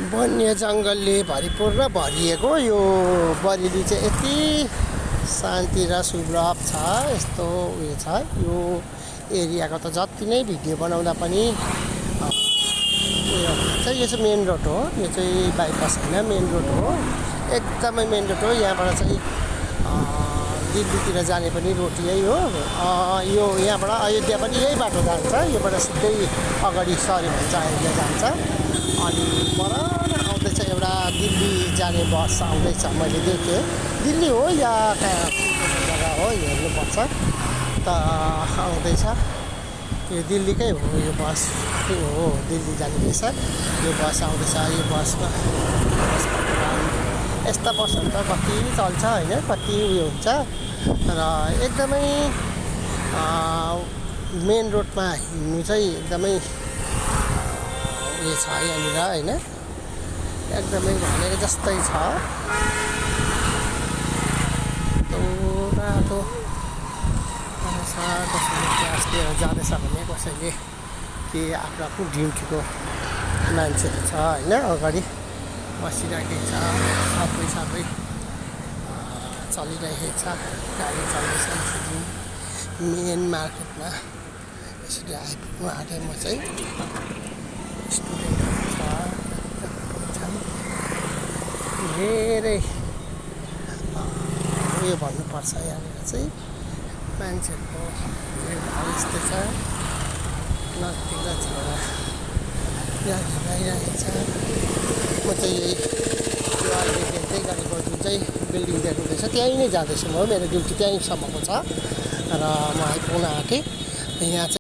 वन्य जङ्गलले भरिपूर्ण भरिएको यो बरेली चाहिँ यति शान्ति र सुलभ छ। यस्तो उयो छ यो एरियाको त जति नै भिडियो बनाउँदा पनि उयो चाहिँ यो चाहिँ मेन रोड हो। यो चाहिँ बाइपास होइन, मेन रोड हो, एकदमै मेन रोड हो। यहाँबाट चाहिँ दिल्लीतिर जाने पनि रोड यही हो। यो यहाँबाट अयोध्या पनि यही बाटो जान्छ। योबाट सिधै अगाडि सर्यो भने चाहिँ अयोध्या जान्छ। अनि पर आउँदैछ एउटा दिल्ली जाने बस आउँदैछ, मैले देखेँ। दिल्ली हो या कहाँ जग्गा हो हेर्नुपर्छ त, आउँदैछ। यो दिल्लीकै हो, यो बस हो, दिल्ली जाने रहेछ यो बस आउँदैछ। यो बसमा यस्ता बसहरू त कति चल्छ होइन, कति उयो हुन्छ र एकदमै मेन रोडमा हिँड्नु चाहिँ एकदमै उयो छ यहाँनिर होइन, एकदमै भनेको जस्तै छ। रातो क्लासतिर जाँदैछ भने कसैले के आफ्नो आफ्नो ड्युटीको मान्छेहरू छ होइन, अगाडि बसिराखेको छ। सबै चलिरहेको छ, गाडी चल्दैछ। मेन मार्केटमा यसरी आइपुग्नु आँटेँ म चाहिँ। स्टुडेन्टहरू छ, धेरै उयो भन्नुपर्छ यहाँनिर चाहिँ मान्छेहरूको यस्तै छ। नजिक आइरहेको छ। म चाहिँ यही यो अहिले देख्दै गरेको जुन चाहिँ बिल्डिङ देख्नुहुँदैछ त्यहीँ नै जाँदैछु म। मेरो ड्युटी त्यहीँसम्मको छ र म आइपुग्न आँटेँ। यहाँ चाहिँ